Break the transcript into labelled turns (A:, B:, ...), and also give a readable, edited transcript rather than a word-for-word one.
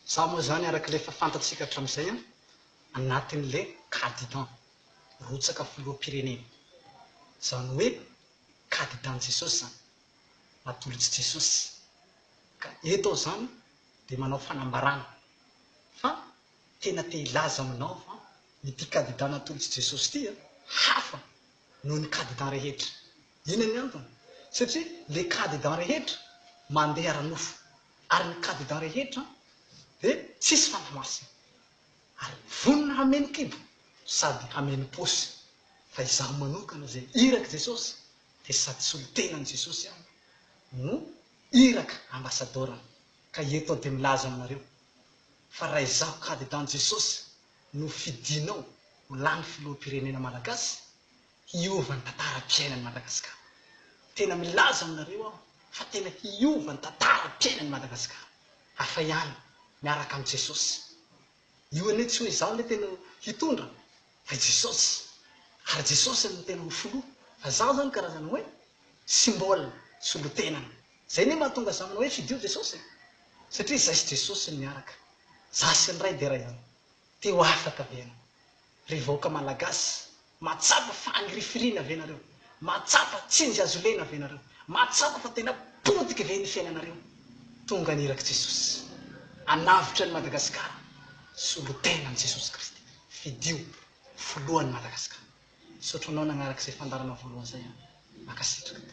A: Izaho moa izany araka ilay efa fantatsika hatramin'izay an, anatin'ilay kadidan rotsaka filoham-pirenena. Izany hoe kadidan'i Jesosy izany, natolotr'i Jesosy. Ka eto aho izany dia manao fanambarana fa tena te hilaza aminao fa ity kadidan natolotr'i Jesosy ity an, hafa noho ny kadidan rehetra. Inona ny antony? Satria ilay kadidan rehetra mandeha ara-nofo. Ary ny kandida rehetra dia tsisy fanahy masina. Ary vonona hameno kibo sady hameno paosy. Fa izaho manokana izay irak'i Jesosy dia sady solontenan'i Jesosy aho no iraka ambasadaorany. Ka eto aho dia milaza aminareo fa raha izaho kandidan'i Jesosy no fidinao ho lany filoham-pirenena malagasy hiova ny tantaram-piainan'i Madagasikara. Tena milaza aminareo aho fa tena hiova ny tantaram-piainan'i Madagasikara. Hafa ihany miaraka amin'i Jesosy. Io anie tsy hoe izaho anie tena hitondra fa i Jesosy. Ary Jesosy no tena ho filoha. Fa izaho izany karazana hoe symbole, solontenany. Izay anie mahatonga izaho manao hoe fidio Jesosy e. Satria izahay sy Jesosy no miaraka. Izaho sy ny Ray dia iray ihany. Te ho afaka ve ianao? Ry vahoaka Malagasy, mahatsapa fangirifiriana ve nareo? Mahatsapa tsinjy azo lena ve nareo? Mahatsapa fa tena potika ve ny fiainanareo? Tonga ny irak'i Jesosy hanavotra an'i Madagasikara, solotenan'i Jesosy Kristy. Fidio filohan'i Madagasikara. Misaotra anao nagnaraka izay fandaharana voalohany izay an. Mankasitraka.